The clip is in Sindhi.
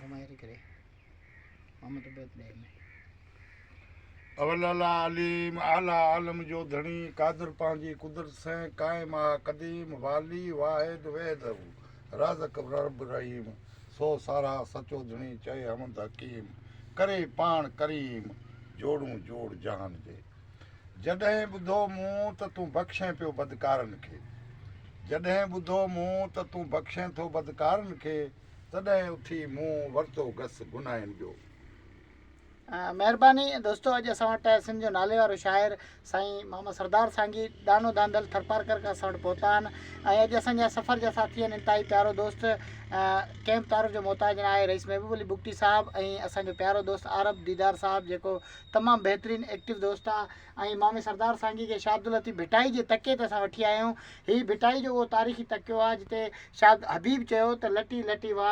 گهمائي ڪري محمد عبيد ڏي ۾. اول الله عليم، اعليٰ عالم جو ڌڻي، قادر پنهنجي قدرت سين، قائم آ قديم، والي واحد وحده، رازق رب رحيم، سو ساراهه سچو ڌڻي، چئي حمد حڪيم، ڪري پاڻ ڪريم، جوڙون جوڙ جهان جي. جڏهن ٻڌو مون ته تون بخشين پيو بدڪارن کي، جڏهن ٻڌو مون ته تون بخشين ٿو بدڪارن کي، تڏهن اٿي مون ورتو گس گناهن جو. مهرباني دوستو اڄ اسان وٽ سنڌ جو نالي وارو شاعر سائين محمد سردار سانگي ڏانو ڌانڌل ٿرپارڪر کان اسان وٽ پهتا آهن ۽ اڄ اسان جا سفر جا ساٿي آهن انتهائي پيارو دوست ڪنهن به تعارف جو محتاج نه آهي رئيس محبوب علي بگٽي صاحب ۽ اسان جو پيارو دوست عارب ديدار صاحب جيڪو تمام بهترين ايڪٽو دوست آ ۽ مامي سردار سانگي کي شاھ عبداللطيف ڀٽائي جي تڪي تي اسان وٺي آيا آهيون هي ڀٽائي جو اهو تاريخي تڪيو آ جتي شاھ حبيب چيو ته لٽي لٽي واء.